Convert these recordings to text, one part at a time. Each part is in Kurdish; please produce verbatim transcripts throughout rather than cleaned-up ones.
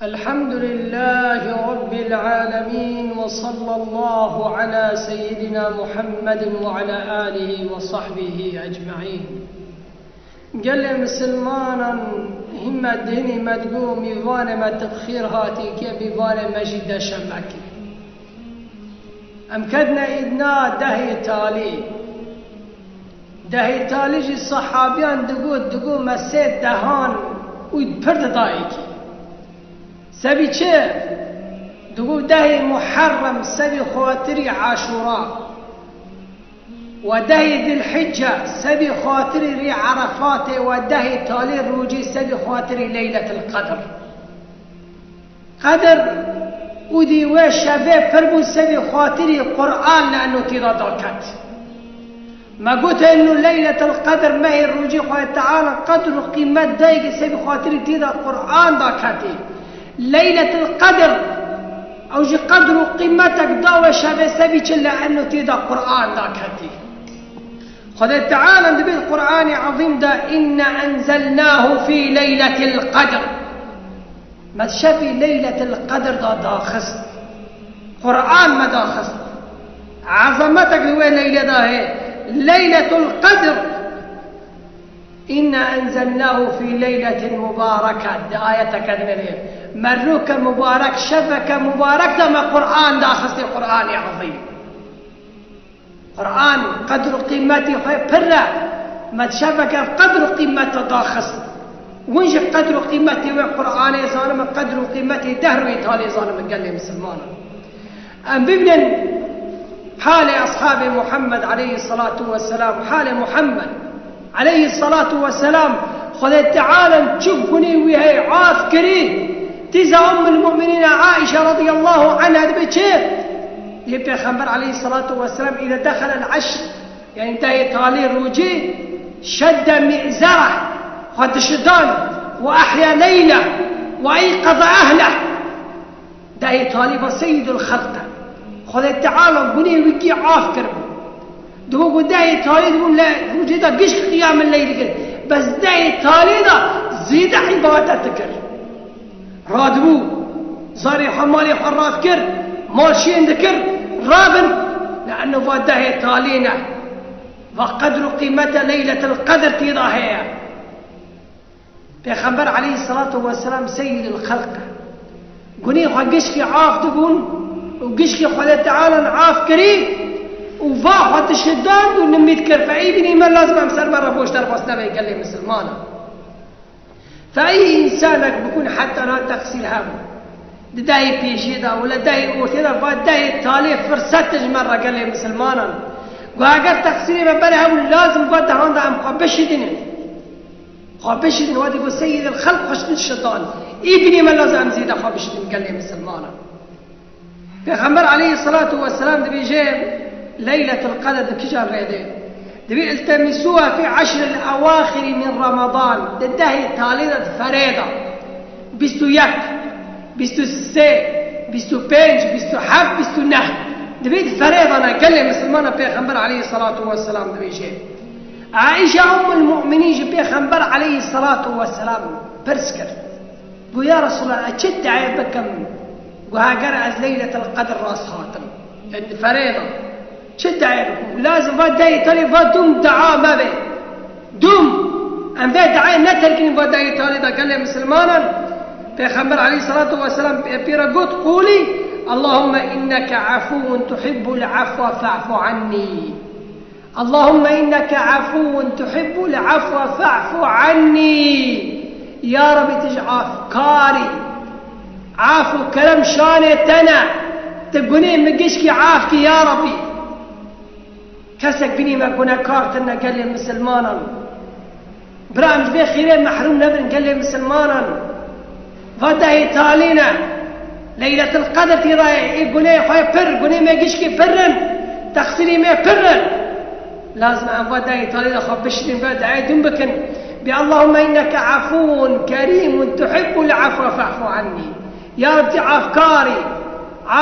الحمد لله رب العالمين، وصلى الله على سيدنا محمد وعلى آله وصحبه أجمعين. Gelê misilmanan, hî me dinî me digo mîvanê me tu bi xêr hatî ke, mîvanê me jî deşemekî. Em ketine îdna dehê talî. Dehê talî jî sehabiyan digot, digo me sê dehan û pir didayekî. Sebî çi? Digo dehê Muherrem sebî xatirî Aşûra. Wa dehê Zilhicce sebî xatirî rî Erefatê, wa dehê talî rûcî sebî xatirî Leyletil Qedr. Qedr û dî wê şevê pir bû sebî xatirî Qur'an li eno tîda daket. Me gote eno Leyletil Qedr mehê rûcî Xwedê Teala qedr û qîmet dayê ki sebî xatirî tîda Qur'an daketî. Leyletil Qedr ew jî qedr û qîmetek da wê şevê sebî çi li eno tîda Qur'an daketî. Xwedê Teala dibê Qur'anê Ezîm de, "Inna enzelnahu fî leyletil qedr." Me şevî Leyletil Qedr da daxist. Qur'an me daxist. Ezametek li wê leylê de heye. Leyletul Qedr. "Inna enzelnahu fî leyletin mubareke." Di ayeteke din de. Me roke mubarek, şeveke mubarek de me Qur'an daxistê, Qur'anê Ezîm. Qur'an qedr û qîmetî xwe pir e. Me şeveke qedr û qîmeta daxist. Hûn jî qedr û qîmetê wê Qur'anê zanin, qedr û qîmetê dehê talî zanin, gelê misilmanan. Em bibînin halê eshabê Muhammed aleyhissalatu vesselam, halê Muhammed aleyhissalatu vesselam, Xwedê Teala çi gunê wî heye af kirî, tîza Ummul Mu'minîne Aişe radiyallahu anha dibe çi? Yê Pêxember aleyhissalatu vesselam îde dexelel eşr, yanî dehê talî rûcî, şedde mi'zereh, xwe dişidan, ve ehya leyleh, ve eyqaza ehleh. Dehê talî va seyyidul xelq e. Xwedê Teala gunê wî kî af kiribû. Dibo ku dehê talî dibûn le rûcê de gişk qiyamil leyl dikir. Bes dehê talî de zêde îbadet dikir. Radibû, zarê xwe malê xwe radikir, mal şên dikir, rabin. Le'enno va dehê talî ne. Va qedr û qîmete Leyletil Qedr tê de heye. Pêxember aleyhissalatu vesselam seyyidul xelq e. Gunê xwe gişkî af dibûn û gişkî Xwedê Teala af kirî û va xwe dişidan û nimît kir. Fe îbnî me lazim em ser me re boş derbas nebe gelê misilmanan. Fe ey însanek bikûn heta niha teqsîr hebû. Di dehê pêşiyê de, wele dehê ortê de, va dehê talê firset ji me re gelê misilmanan. Got eger teqsîrê me berê hebû, lazim va dehan de em xwe bişidînin. Xwe bişidin, wadî ku Seyyidil Xelq xwe şidin şitan. Îbnî me lazim em zêde xwe bişidin gelê misilmanan. Pêxember aleyhissalatu vesselam dibêje, Leyletul Qedr di kijan rê de? Dibê, "İltemisuha fi eşril ewaxiri min Ramadan." Di dehê talê de di ferê de. Bîst û yek, bîst û sê, bîst û pênc, bîst û heft, bîst û neh. Dibê di ferê de ne gelê misilmana Pêxember aleyhissalatu vesselam dibêje. Aîşe Ummul Mu'minîn ji Pêxember aleyhissalatu vesselam pirs kir. Got, "Ya Resulallah, ez çi duayê bikim? Got, heger ez Leyletil Qedr rast hatim." Yanî ferê de. Çi duayê bikim? Lazim va dehê talê va dûm dua me be. Dûm. Em vê duayê neterkînin va dehê talê de gelê misilmanan. Pêxember aleyhissalatu vesselam pê re got, "Qûlî, Allahümme inneke afuvun tuhibbul afwe fa'fu anni." Allahümme inneke afuvun tuhibbul afwe fa'fu anni. Ya Rabbi, tu ji afkarî. Af û kerem şanê te ne. Tu gunê min gişkî af kî, ya Rabbi. Kesek binî me gunekar tune gelê misilmanan. Bira em ji vê xîrê mehrûm nebin gelê misilmanan. Va dehê talî ne. Leyletil Qedr tî daye, ê gunê xwe pir, gunê me gişkî pir in. Teqsîrî me pir in. Lazim e em va dehê talî de xwe bişirîn, ve duayê dûm bikin. Bi Allahümme inneke afuvun kerîmun tuhibbul afwe fa'fu anni. Ya Rabbi, tu afkarî.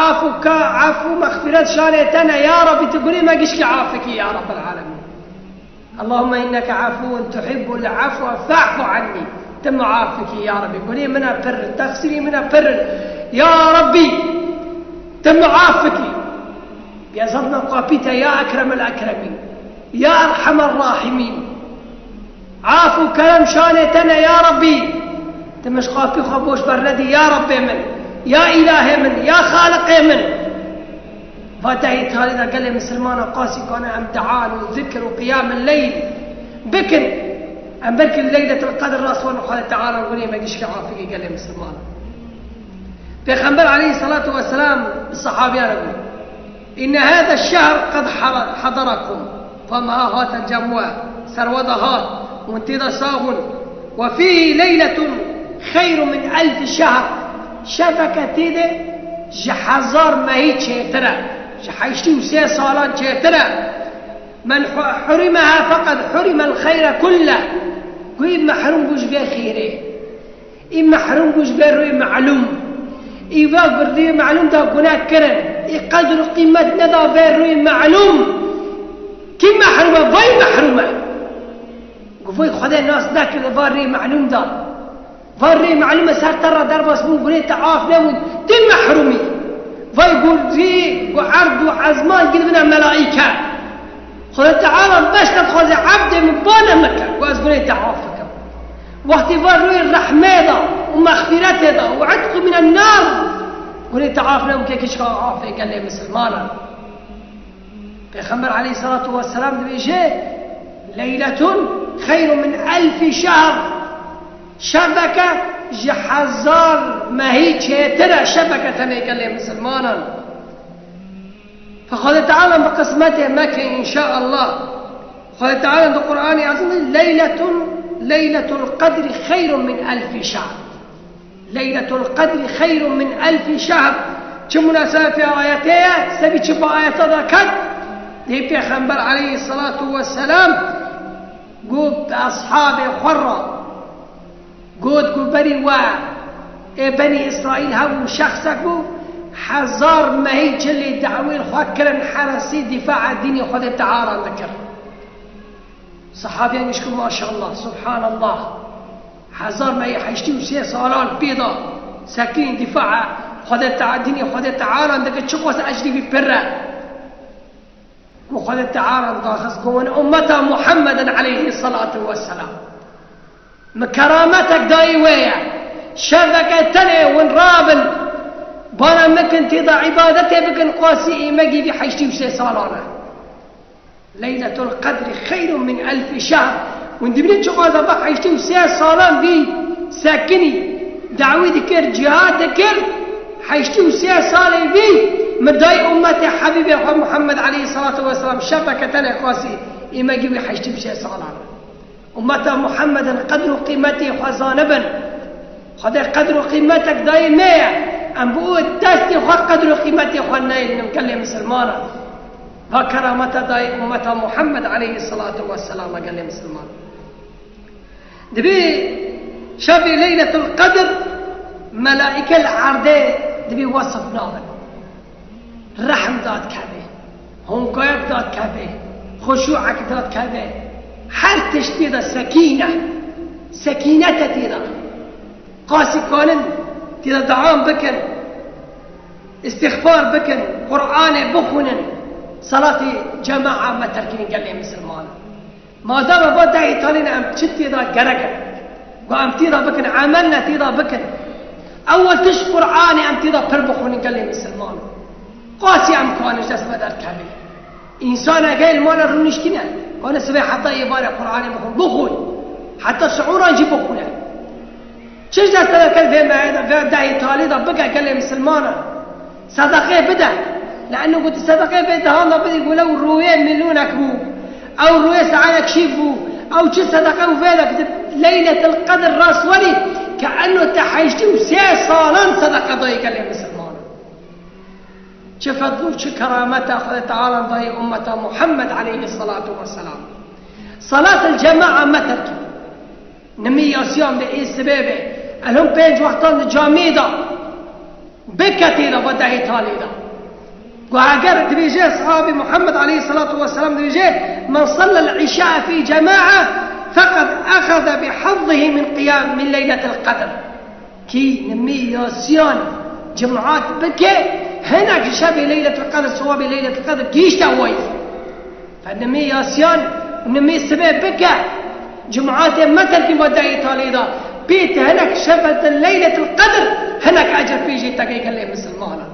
Af û ka-, af û mexfiret şanê te ne. Ya Rabbi, tu gunê me gişkî af bikî, ya Rabbel alemin. Allahümme inneke afuvun tuhibbul afwe fa'fu anni. Ti muaf bikî ya Rabbî. Gunê min a pir in, teqsîrî min a pir in. Ya Rabbî, ti muaf bikî. Bêzatna qapî te ya Ekremel Ekremîn. Ya Erhemer Rahimîn. Af û kerem şanê te ne ya Rabbî. Ti min ji qapî xwe boş bernedî ya Rabbê min. Ya îlahê min, ya xaliqê min. Va dehê talî de gelê misilmanan qasî kane em dua û zikir û qiyamil leyl bikin. Em belkî Leyletil Qedr rast werin Xwedê Teala gunê me gişkî afigê gelê misilmanan. Pêxember aleyhisselatu vesselam bi sehabiyan re got, "Inne hâze şehr qed hara-, hadarakum." Fema hate cem we, serwe de hat, hûn tê de sax bûn. "Ve fîhî leyletun xeyrun min elfî şehr." Şeveke tê de ji hezar mehî çêtir e, ji heştî û sê salan çêtir e. "Men hu-, hurimeha feqed hurimel xeyre kulle." Guhî mehrûm bû ji vê xêrê. Î mehrûm bû ji vê rûyê melûm. Î va rûyê melûm da gune kirin. Î qedr û qîmet neda vê rûyê melûm. Kî mehrûm e? Vay mehrûm e. Gu vay Xwedê nas nekirdi va rûyê melûm da. Va rûyê melûm e ser te re derbas bû, gunê te af nebûn. Tu mehrûm î. Vay gu rûyê, gu erd û ezman giribine melaîke. Xwedê Teala beş te dixwaze, ebdê min bane min ke, ku ez gunê te af bikim. Wextî va rûyê rehmê da û mexfîretê da û etqû mînen nar, gunê te af nebû ke kişka afê gelê misilmanan. Pêxember aleyhisselatu vesselam dibêje, "Leyletun xeyrun min elfî şehr." Şeveke ji hezar mehî çêtir e, şeveke tenê gelê misilmanan. Fe Xwedê Teala bi qismetê me ke înşaallah. Xwedê Teala di Qur'anê Ezîm de, "Leyletun, leyletul qedri xeyrun min elfî şehr." Leyletul qedri xeyrun min elfî şehr. Çi munasebetê ayetê ye? Sebî çi bi ayeta de ket? Dê Pêxember aleyhisselatu vesselam got bi eshabê xwe re. Got ku berî we ê Benî Îsraîl hebû, şexsek bû, hezar mehî cilê dawê xwe kirin heresî dîfaa dînê Xwedê Teala dikir. Sehabiyan giş ku, "Maşallah, subhanallah." Hezar mehî heştî û sê salan pê da sekinî dîfaa Xwedê Teala, dînê Xwedê Teala dikir, çiqas ecrî wî pir e. Ku Xwedê Teala daxist ku hûn ummeta Muhammedin aleyhisselatu vesselam. Min kerametek dayî wê ye. Şeveke tenê hûn rabin. Bana min kin tê de îbadetê bikin, qasî îmegî vî heştî û sê salan e. Leyletul qedri xeyrun min elfî şehr. Hûn dibînin çiqas va heştî û sê salan vî sekinî, dawî dikir, cihad dikir, heştî û sê salê vî min dayî ummetê Hebîbê xwe Muhammed aleyhisselatu vesselam, şeveke tenê qasî îmegî wî heştî û sê salan. Ummeta Muhammedin qedr û qîmetê xwe zanibin. Xwedê qedr û qîmetek dayî me ye. Em bi wê destê xwe qedr û qîmetê xwe neynin gelê misilmanan. Va kerameta dayî ummeta Muhammed aleyhisselatu vesselam e gelê misilmanan. Dibê şevê Leyletul Qedr melaîke li erdê dibê wesif nabin. Rehm dadkeve, hongayek dadkeve, xuşûek dadkeve, her tişt tê de sekîne, sekînete tê de. Qasî kanin tê de deam bikin, îstixfar bikin, Qur'anê bixwînin, salatê cemaa me terkînin gelê misilmanan. Madem va dehê talî ne, em çi tê de gerek e? Ku em tê de bikin, emel ne tê de bikin. Ewel tişt Qur'anê em tê de pir bixwînin gelê misilman. Qasî em kanin ji dest me derkevin. Însanek heye li mala rûniştîne. Kane sibê heta êvarê Qur'anê bixwîn. Bixwîn. Heta şiûran jî bixwîne. Çi ji dest te derket vê mehê de, vê dehê talî de bike gelê misilmanan. Sedeqê bide. Le'nno ku tu sedeqê vê dehan de bidî, ku lew rûyê milyonek bû. Ew rûyê saetek şîv bû. Ew çi sedeqe û vê de, ku tu Leyletil Qedr rast werî, ke enno te heştî û sê salan sedeqe dayî gelê misilmanan. Çi fedl û çi kerameta Xwedê Teala dayî ummeta Muhammed aleyhisselatu vesselam. Salatil cemaa me terkî. Nimî yasiyan be, ê sibê be. Elhom pênc wextan di camiyê de. Bike tê de va dehê talê de. Ku eger dibêje, sahabî Muhammed aleyhisselatu vesselam dibêje, "Men sallel îşa fî cemaa, فقد أخذ بحظه من قيام، من ليلة القدر. Kî nimî yasiyan cimat bike, hinek şevê Leyletul Qedr, siwabê Leyletul Qedr gihîşte wayî. Fe nimî yasiyan, nimî sibê bike, cimatê me terkî me dehê talê da. Pê te hinek şevê Leyletul Qedr, hinek ecr pê jê teke gelê misilmanan.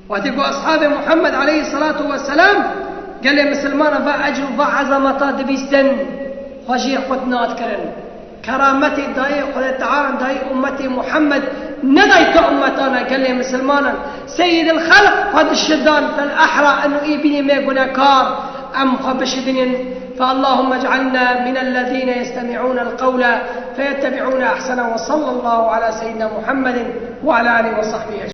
Wextê ku Eshabê Muhammed aleyhissalatu vesselam gelê misilmanan va ecr û va ezameta dibîstin, xwe jê xwe dinat kirin. Kerametê dayê Xwedê Teala dayê ummetê Muhammed, nedayê te ummetana gelê misilmanan. Seyyidil Xelq xwe dişidan, fel ehra eno î bînî me gunekar, em xwe bişidinin. Fe Allahümme ec'alna minellezîne yestemi'ûnel qewle feyettebî'ûne ehsene ve sallallahu ala seyyidina Muhammedin ve ala alihi ve sahbihi